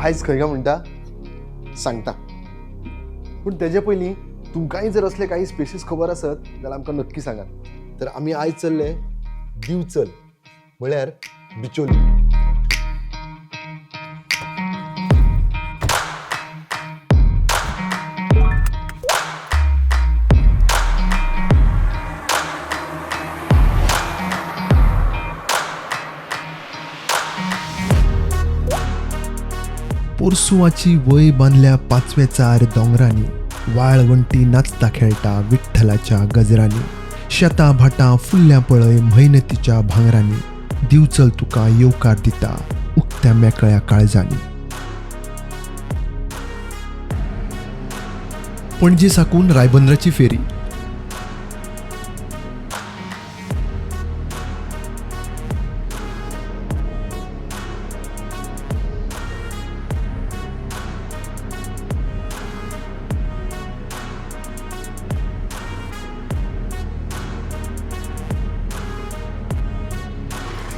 आयज खंय काय म्हणटा सांगता, पूण तेजे पयलीं तुमकांय जर असले काही स्पेसीस खबर आसत जाल्यार आमकां नक्की सांगात. तर आमी आयज चल्ले दिवचल म्हळ्यार बिचोली. पोरसुवाची वय बांदल्या पाचवेचार दोंगरांनी, वाळवंटी नाचता खेळटा विठ्ठलाच्या गजरांनी, शेतां भाटां फुल्ल्यां पळय म्हयनतीच्या भांगरांनी, दिवचल तुका येवकार दिता उक्त्या मेकळ्या काळजांनी. पणजे साकून रायबंदराची फेरी,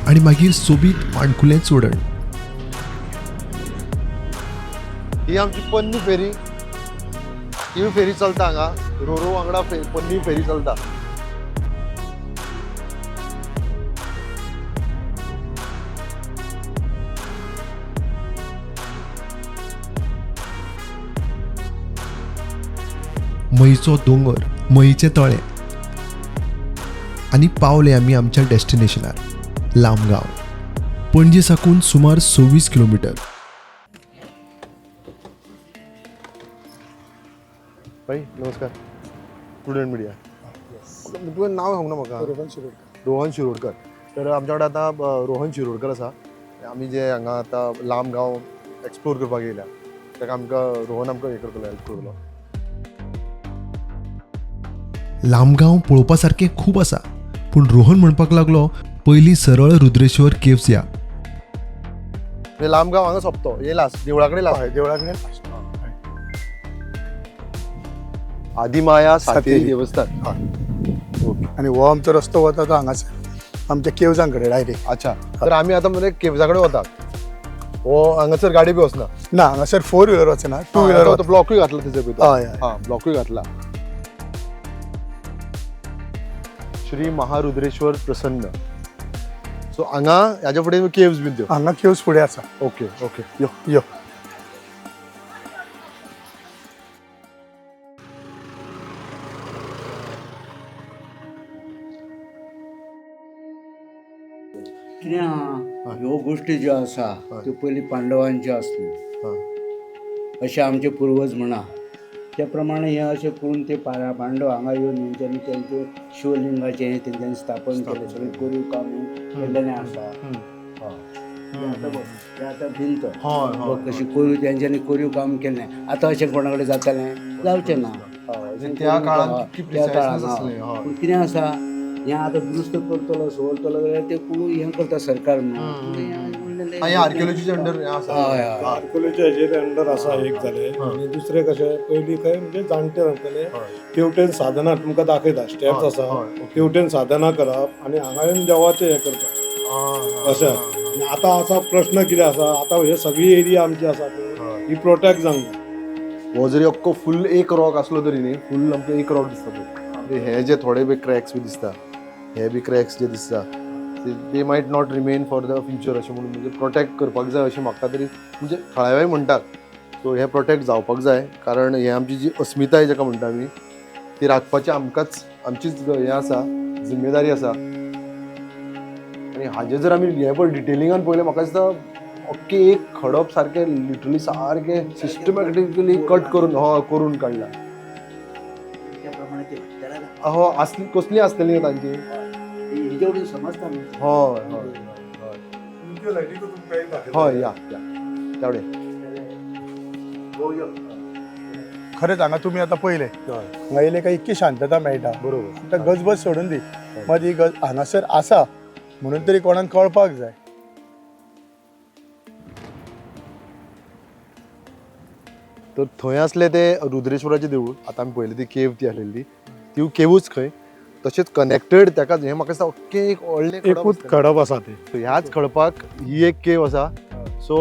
आनी मागीर सोबीत माणकुलें चोडण. ही आमची पन्नी फेरी, ही फेरी चलता हांगा रोरो वांगडा पन्नी फेरी चलता. मयीचो दोंगर, मयीचें तळें, आनी पावले आमी आमच्या डेस्टिनेशनार, लामगांव. पणजे साकून सुमार 26 किलोमिटर. भाई नमस्कार, प्रुडंट मिडिया. तुवें नांव सांगना म्हाका. रोहन शिरोडकर. रोहन शिरोडकर. तर आमच्या कडेन आतां रोहन शिरोडकर आसा. आमी जे हांगा आतां लांब गांव एक्सप्लोर करपाक येयल्या ताका आमकां रोहन आमकां हें करतलो, हेल्प करतलो. लामगांव पळोवपा सारकें खूब आसा, पूण रोहन म्हणपाक लागलो पयलीं सरळ रुद्रेश्वर केव्स या. म्हणजे लांब गांव हांगा सोंपतो, हे लास्ट देवळा कडेन लास्ट. हय, देवळा कडेन. आदिमाया सातेरी सातेरी. देवस्थान. हय. ओके. आनी हो आमचो रस्तो वता तो हांगासर आमच्या केव्जां कडेन डायरेक्ट. अच्छा, तर आमी आतां म्हणजे केव्जा कडेन वतात. हो हांगासर गाडी बी वचना? ना, हांगासर फोर व्हिलर वचना, टू व्हिलर. तो ब्लॉकूय घातला तेजे भितर. हय, हय. हा, ब्लॉकूय घातला. श्री महारुद्रेश्वर प्रसन्न. सो हांगा ह्याच्या फुडें केव्स बीन त्यो? हांगा केव्स फुडें आसा. ओके ओके, यो. यो. कितें आहा, ह्यो गोश्टी ज्यो आसा त्यो पयलीं पांडवांच्यो आसल्यो अशें आमचे पुर्वज म्हणा. त्या प्रमाणे हें अशें करून ते पांडव हांगा येवन तेंच्यांनी तेंचें शिवलिंगाचें हें तेंच्यांनी स्थापन केलें, सगळें कोरीव काम केल्लेलें आसा. हय, हें आतां पळय, हें आतां भिंत हय बघ कशी कोरीव तेंच्यांनी कोरीव काम केल्लें. आतां अशें कोणा कडेन जातलें? जावचें ना. हय, म्हणजे त्या काळांत कितकी त्या preciseness काळांत, आसलें, हय. हय. पूण कितें आसा, हें आतां दुरुस्त करतलो सवरतलो जाल्यार ते कोण हें करता सरकार म्हणून. हें आर्किओलॉजीच्या अंडर हें आसा. हय हय. आर्किओलॉजी हेजेर अंडर आसा एक जालें. आनी दुसरें कशें, पयलीं खंय म्हणजे जाणटे सांगताले तेवटेन साधना तुमकां दाखयता, स्टेप्स आसा, तेवटेन साधना करप आनी हांगा येवन देवाचें हें करप अशें. आनी आतां आसा प्रश्न कितें आसा, आतां हे सगळी एरिया आमची आसा पळय ही प्रोटेक्ट जावंक जाय. हो जरी अख्खो फुल एक रॉक आसलो तरी न्ही, फुल आमकां एक रॉक दिसता पळय, हे जे थोडे बी क्रॅक्स बी दिसता, हे बी क्रॅक्स जे दिसता they might not remain for the future अशें म्हणून म्हणजे प्रोटेक्ट करपाक जाय अशें म्हाका तरी म्हणजे थळावे म्हणटात. सो हे प्रोटेक्ट जावपाक जाय, कारण हे आमची जी अस्मिताय जाका म्हणटा आमी ती राखपाची आमकांच आमचीच हें आसा, जिम्मेदारी आसा. आनी हाजें जर आमी हें पळय डिटेलिंगान पळयलें, म्हाका दिसता अख्खें एक खडप सारकें लिटरली सारकें सिस्टमॅटिकली कट करून हय करून काडला. त्या प्रमाणे ते त्याला हो, आसली कसली आसतली तांची. हेजे वटेन समजता न्हू. हय हय हय. तुमच्यो लायटी तुमकां एक दाखयता. हय, या या तेवढे. खरेंच हांगा तुमी आतां पळयलें, हांगा येयले काय इतकी शांतता मेळटा. बरोबर. आतां गजबज सोडून दी, मात ही गज हांगासर आसा म्हणून तरी कोणाक कळपाक जाय. तर थंय आसलें तें रुद्रेश्वराचें देवूळ, आतां आमी पळयलें ती केव ती आसलेली, ती केवूच खंय तशेंच कनेक्टेड ताका. हें म्हाका दिसता अख्खें एक व्हडलें खडप एकूच आसतलें. खडप आसा तें. ह्याच खडपाक ही एक केव आसा. सो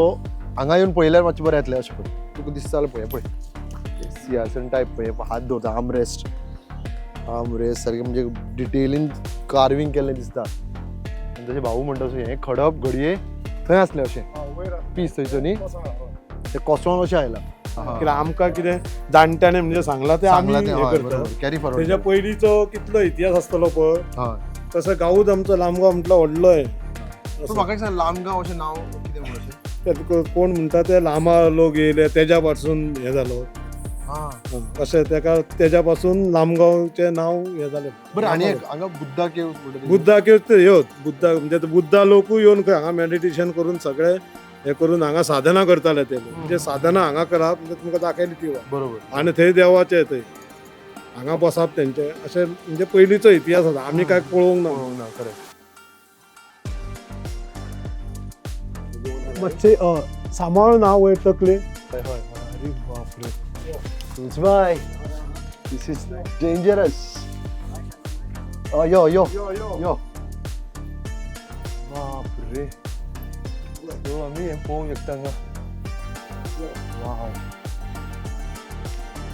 हांगा येवन पळयल्यार मातशें बरें येतलें अशें करून तुका दिसता जाल्यार पळय पळय सिंहासन टायप पळय हात दवरता आर्म रेस्ट सारकें म्हणजे डिटेलीन कार्विंग केल्लें दिसता. आनी तशें भाऊ म्हणटा तशें हें खडप घडये थंय आसलें अशें पीस थंयसर न्ही तें कोसळोन अशें आयलां. कित्याक आमकां कितें जाणट्याने म्हणजे सांगलां तें आमी हें करता. कॅरी फॉरवर्ड तेज्या पयलींचो कितलो इतिहास आसतलो पळय. हय. तसो गांवूच आमचो लामगांव म्हटलो व्हडलो हे. सो म्हाका एक सांग लामगांव अशें नांव कितें म्हणून अशें? ते कोण म्हणटा ते लांबा लोक येयले तेज्या पासून हें जालो. हां. अशें तेका तेज्या पासून लामगांवचें नांव हें जालें. बरें आनी एक हांगा बुद्धा केव्स म्हणटा ते. बुद्धा केव्स ते ह्यो बुद्धा म्हणजे ते बुद्धा लोकूय येवन खंय हांगा मेडिटेशन करून सगळे हे करून हांगा साधना करताले ते लोक. म्हणजे साधना हांगा करप म्हणजे तुमकां दाखयली ती वाट. बरोबर. आनी थंय देवाचे थंय हांगा बसप तेंचे अशें म्हणजे पयलींचो इतिहास आसा आमी काय पळोवंक ना. पळोवंक ना करेक्ट. मातशें सांबाळून हा वयर तकली. हय हय. अरे बापरे. तुळसबाय this is dangerous. यो यो यो बापरे. सो आमी हें पळोवंक शकता हांगा. वाव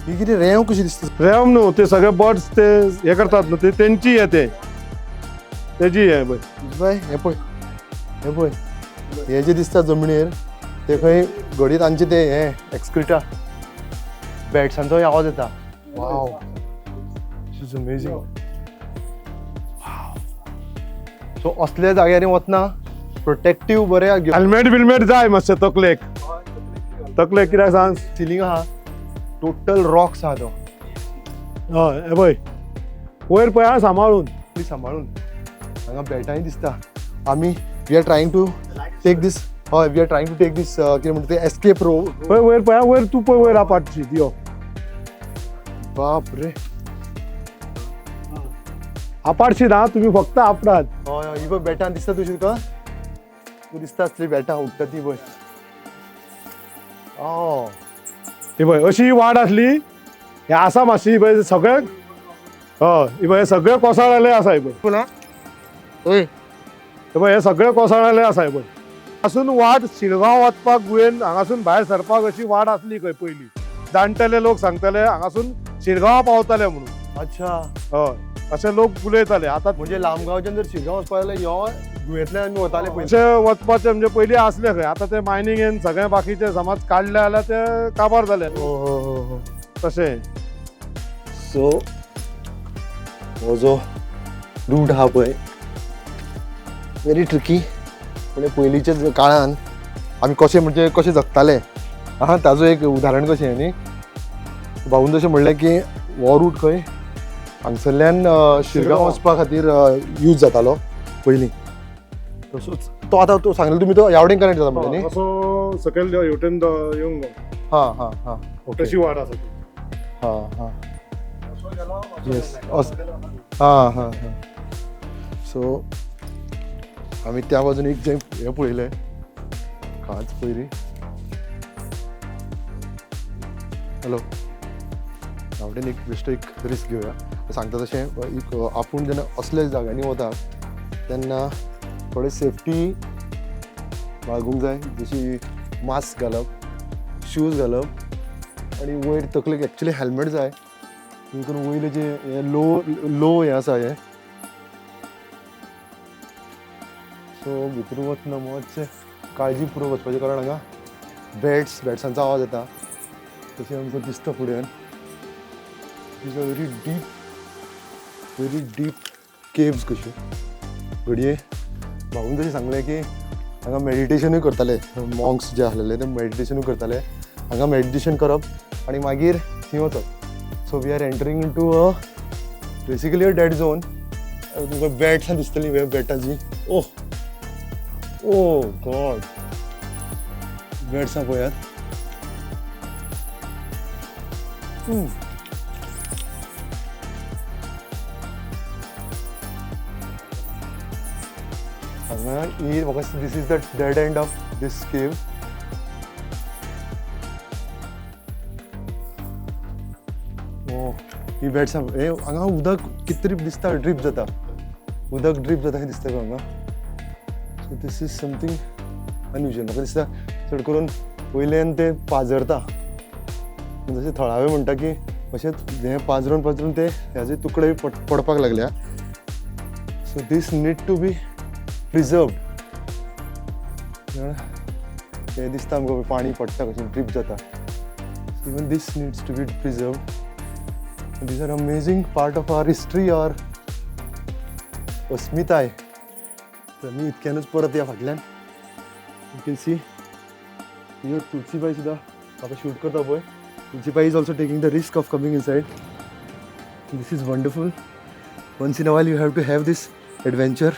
ही कितें रेंव कशी दिसता. रेंव न्हू ते सगळे बर्ड्स ते हे करतात न्हू ते तेंची हे ते तेजी हे पळय. बाय हें पळय हें पळय हें जें दिसता जमनीर ते खंय घडये तांचे ते हें एक्सक्रिटा बॅट्सांचोय आवाज येता. Wow this is amazing. So असल्या जाग्यांनी वतना प्रोटेक्टीव बरें हेल्मेट बिल्मेट जाय मातशें तकलेक. तकलेक कित्याक सांग. सिलींग आहा टोटल रॉक्स आहा तो. हय हे पळय वयर पळय हा सांबाळून. ती सांबाळून हांगा बेटांय दिसता. आमी we are trying to take this. हय we are trying to take this कितें म्हणटा ते एस्केप रो. पळय वयर पळय वयर तूं पळय वयर पाटची यो. बाप रे. आपाटशी ना तुमी फक्त आपणात. हय हय ही पळय बेटां दिसता तुजी तुका तुका दिसता आसतली बेटां उडटा ती पळय. ही पळय अशी ही वाट आसली हे आसा मातशी पळय सगळे. हय ही पळय सगळे कोसळलेले आसा ही पळय. हय हे पळय हे सगळे कोसळलेले आसा हे पळय. हांगासून वाट शिरगांव वचपाक गुयेन हांगासून भायर सरपाक अशी वाट आसली खंय पयलीं. जाणटेले लोक सांगताले हांगासून शिरगांव पावताले म्हणून. अच्छा. हय अशे लोक उलयताले. आतां म्हणजे लामगांवच्यान जर शिरगांव वचपाक जाल्यार यो गुयेंतल्यान आमी वताले पयलीं. अशें वचपाचें म्हणजे पयलीं आसलें खंय. आतां ते मायनिंगेन सगळें बाकीचे समाज काडले जाल्यार ते काबार जाले. हो. तशें. सो हो जो रूट आहा पळय व्हेरी ट्रिकी. पूण पयलींच्या काळान आमी कशें म्हणजे कशें जगताले आहा ताजो एक उदाहरण कशें न्ही. भाऊन जशें म्हणलें की हो रूट खंय हांगसरल्यान शिरगांव वचपा खातीर यूज जातालो पयलीं. तसोच तो आतां तो सांगलें तुमी तो ह्या वटेन कनेक्ट जाता म्हणलें न्ही. असो सकयल हेवटेन येवंक जाय. हां हां हां ओके. तशी वाट आसा ती. हां हां येस हां हां हां. सो आमी त्या बाजून एक जें हें पळयलें खांच पयली. हॅलो ह्या वटेन एक बेश्टो एक रिस्क घेवया. सांगता तशें एक आपूण जेन्ना असल्या जाग्यांनी वता तेन्ना थोडे सेफ्टी बाळगूंक जाय. जशी मास्क घालप, शूज घालप आनी वयर तकलेक एक्चुली हेल्मेट जाय. करून वयलें जें हें लो लो हें आसा हें. सो भितर वतना मातशें काळजीपूर्वक वचपाचें कारण हांगा बॅट्सांचो आवाज येता. तशें आमकां दिसता फुड्यान is a very deep very deep caves कश्यो. घडये भाऊन जशें सांगलें की हांगा मेडिटेशनूय करताले मॉंक्स जे आसलेले ते मेडिटेशनूय करताले. हांगा मेडिटेशन करप आनी मागीर थंय वचप. So we are entering into a basically a dead zone. तुमकां बॅट्सां दिसतलीं बॅटाची. ओह ओ गॉड बॅट्सां पळयात. हांगा ही म्हाका this is the dead end of this cave. Oh ही बॅट्सां हे हांगा उदक कितें तरी दिसता ड्रीप जाता. उदक ड्रीप जाता हें दिसता हांगा. So this is something unusual. म्हाका दिसता चड करून वयल्यान ते पाजरता. जशें थळावे म्हणटा की अशेंच हें पाजरून पाजरून ते ह्याचे तुकडे पडपाक लागल्या. So this need to be preserved. हें दिसता आमकां पाणी पडटा कशें, ड्रीप जाता. Even this needs to be preserved. These are amazing part of our history, our अस्मिताय. तर आमी इतक्यानूच परत या फाटल्यान. You can see here Tulsibai सुद्दां म्हाका शूट करता पळय. Tulsibai is also taking the risk of coming inside. This is wonderful. Once in a while you have to have this adventure.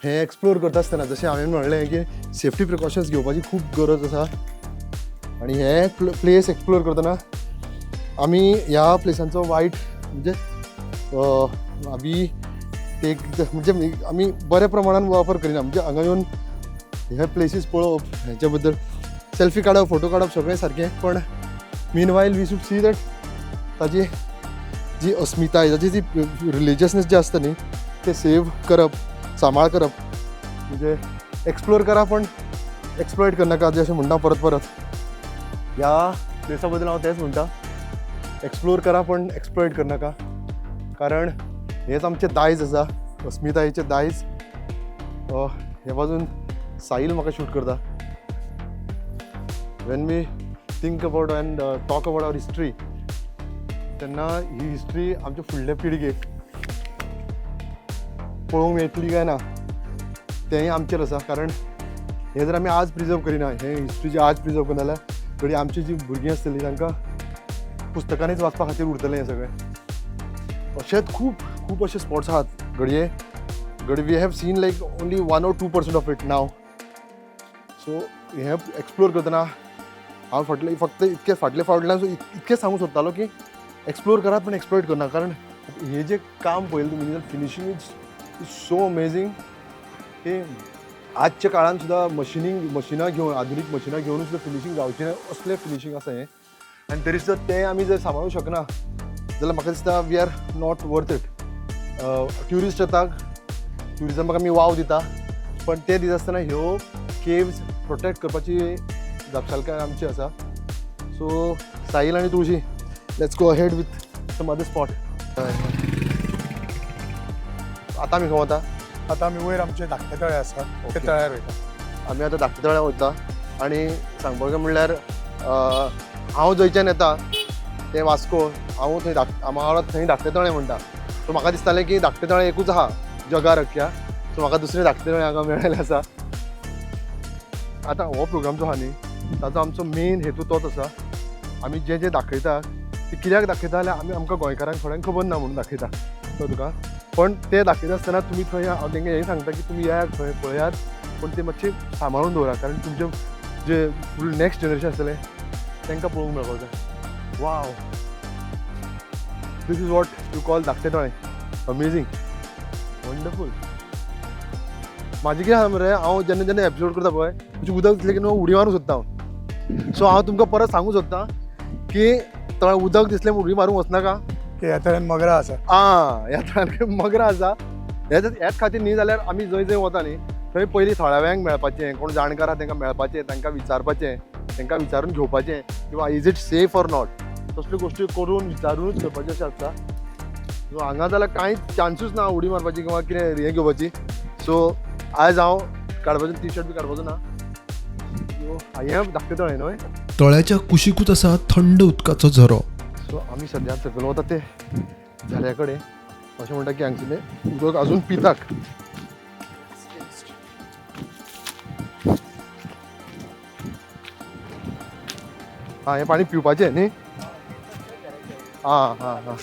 हें एक्सप्लोर करता आसतना जशें हांवें म्हणलें की सेफ्टी प्रिकॉशन्स घेवपाची खूब गरज आसा. आनी हें प्लेस एक्सप्लोर करतना आमी ह्या प्लेसांचो वायट म्हणजे आमी टेक म्हणजे आमी बऱ्या प्रमाणान वापर करिना. म्हणजे हांगा येवन हे प्लेसीस पळोवप, हेच्या बद्दल सेल्फी काडप, फोटो काडप सगळें सारकें, पण meanwhile we should see that ताजी जी अस्मिताय, ताजी जी रिलिजियसनेस जी आसता न्ही ते सेव करप, सांबाळ करप. म्हणजे एक्सप्लोर करा पण एक्सप्लॉयट करनाका, अशें म्हणटा परत परत. ह्या प्लेसा बद्दल हांव तेंच म्हणटा, एक्सप्लोर करा पण एक्सप्लॉयट करनाका, कारण हेच आमचें दायज आसा, अस्मितायेचें दायज. हे बाजून साहील म्हाका शूट करता. When we think about and talk about our history तेन्ना ही हिस्ट्री आमच्या फुडल्या पिळगेक पळोवंक मेळटली काय ना तेंय आमचेर आसा. कारण हें जर आमी आज प्रिजर्व करिना, हें हिस्ट्री जी आज प्रिजर्व करना जाल्यार घडये आमची जी भुरगीं आसतलीं तांकां पुस्तकांनीच वाचपा खातीर उरतलें हें सगळें. अशेंच खूब खूब अशे स्पॉट्स आहात. घडये घडये we have seen like only 1 or 2% of it now. So हें एक्सप्लोर करतना हांव फाटले फक्त इतके फाटले फावटल्यान इतकें सांगूंक सोदतालो की एक्सप्लोर करात पण एक्सप्लोइट करना. कारण हे जे काम पळयलें तुमी जाल्यार फिनिशींग is so amazing की आजच्या काळान सुद्दां मशिनां घेवन, आधुनीक मशिनां घेवन सुद्दां फिनिशींग जावचें ना असलें फिनिशींग आसा हें. आनी तरी सुद्दां तें आमी जर सांबाळूंक शकना जाल्यार म्हाका दिसता we are not worth it. Tourist येता, ट्युरिजमाक आमी वाव दिता, पण ते दिता आसतना ह्यो केव्स प्रोटेक्ट करपाची जापसालकार आमची आसा. सो साहील आनी Tulsi, let's go ahead with some other spot. आतां आमी खंय वता? आतां आमी वयर आमचें धाकटें तळें आसा ते तळ्यार वयता. आमी आतां धाकटें तळ्यार वयता. आनी सांगपाचें म्हणल्यार हांव जंयच्यान येता तें वास्को, हांव थंय म्हाका थंय धाकटें तळें म्हणटा. सो म्हाका दिसतालें की धाकटें तळें एकूच आहा जगार अख्ख्या. सो म्हाका दुसरें धाकटें तळें हांगा मेळिल्लें आसा. आतां हो प्रोग्राम जो आहा न्ही ताचो आमचो मेन हेतू तोच आसा. आमी जें जें दाखयता तें कित्याक दाखयता जाल्यार आमी आमकां गोंयकारांक थोड्यांक खबर ना म्हणून दाखयता तो तुका. पण ते दाखयता आसतना तुमी थंय हांव तेंकां हें सांगता की तुमी येयात थंय पळयात, पूण ते मातशें सांबाळून दवरात, कारण तुमचें जे फूल नेक्स्ट जनरेशन आसतलें तांकां पळोवंक मेळपाक जाय. Wow, this is what you call Dhakte Tale. Amazing, wonderful. म्हाजें कितें आसा मरे, हांव जेन्ना जेन्ना एपिसोड करता पळय म्हणजे उदक दिसलें की न्हू उडी मारूंक सोदता हांव. सो हांव तुमकां परत सांगूंक सोदता की तळ्यार उदक दिसलें उडी मारूंक वचनाका. की ह्या तळ्यान मगरां आसा. आं, ह्या तळ्यान मगरां आसा. हेच खातीर न्ही जाल्यार आमी जंय जंय वता न्ही थंय पयलीं थळाव्यांक मेळपाचें, कोण जाणकार आहा तांकां मेळपाचें, तांकां विचारपाचें, तांकां विचारून घेवपाचें किंवा is it safe or not, तसल्यो गोश्टी करून विचारूनच करपाचें अशें आसता. सो हांगा जाल्यार कांयच चान्सूच ना उडी मारपाची किंवा कितें हें घेवपाची. सो आयज हांव काडपाचो टी शर्ट बी काडपाचो ना. सो हें धाकटें तळें न्हय, तळ्याच्या कुशिकूच आसा थंड उदकाचो झरो. सो आमी सद्या सकयल वता ते झऱ्या कडेन. अशें म्हणटा की हांगसरलें उदक अजून पितात. आं, हें पाणी पिवपाचें न्ही? आं हां हां,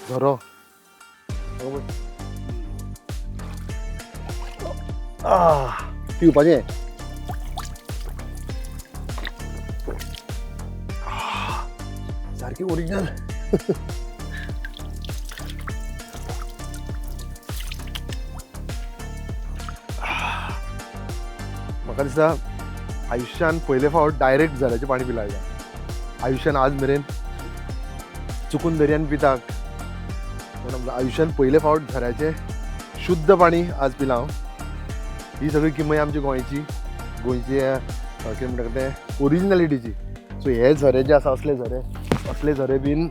झरो. पिवपाचें. सारकें ओरिजिनल. म्हाका दिसता आयुश्यान पयले फावट डायरेक्ट झऱ्याचें पाणी पिलां आयुश्यान आज मेरेन चुकून दर्यान पिता, पूण आयुश्यान पयले फावट झऱ्याचें शुद्ध पाणी आज पिलां हांव. ही सगळी किमय आमची गोंयची, गोंयची कितें म्हणटा तें, ओरिजिनलिटीची. सो हे झरे जे आसा, असले झरे, असले झरे बीन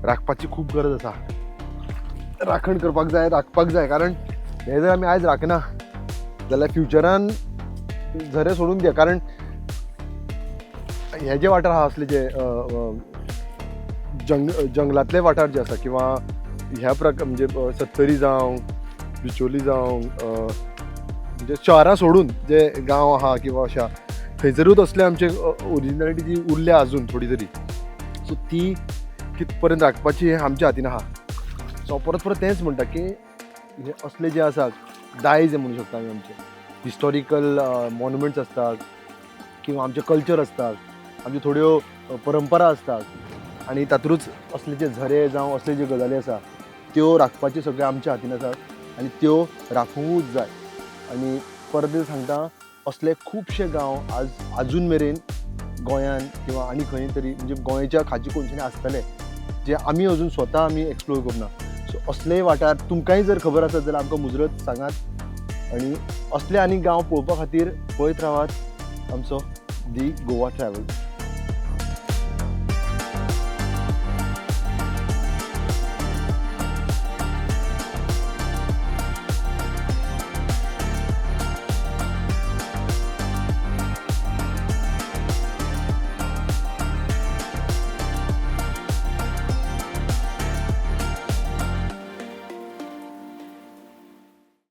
राखपाची खूब गरज आसा. राखण करपाक जाय, राखपाक जाय, कारण हे जर आमी आयज राखना जाल्यार फ्युचरान झरे सोडून दिया. कारण हे जे वाठार आहा, असले जे अ, अ, जंग जंगलांतले वाठार जे आसा किंवा ह्या प्रकार, म्हणजे सत्तरी जावं, बिचोली जावं, म्हणजे शहरां सोडून जे गांव आहा किंवा अशा थंयसरूच असले आमचे ओरिजिनलिटी जी उरल्या अजून थोडी तरी, सो ती कित पर्यंत राखपाची हें आमच्या हातीन आहा. सो हांव परत परत तेंच म्हणटा की हे असले जे आसा दायज म्हणू शकता आमी, आमचे हिस्टॉरिकल मॉन्युमेंट्स आसतात किंवा आमचे कल्चर आसतात, आमच्यो थोड्यो परंपरा आसतात आनी तातूंतच असले जे झरे जावं, असले जे गजाली आसा त्यो राखपाच्यो सगळ्यो आमच्या हातीन आसात आनी त्यो राखुंकूच जाय. आनी परत एकदां सांगता, असले खुबशे गांव आज आजून मेरेन गोंयान किंवा आनी खंय तरी, म्हणजे गोंयच्या खाची कोनशांनी आसतले, जे आमी अजून स्वता आमी एक्सप्लोर करूना. सो असलेय वाठार तुमकांय जर खबर आसत जाल्यार आमकां मुजरत सांगात आनी असले आनी गांव पळोवपा खातीर पळयत रावात आमचो दी गोवा ट्रॅवल.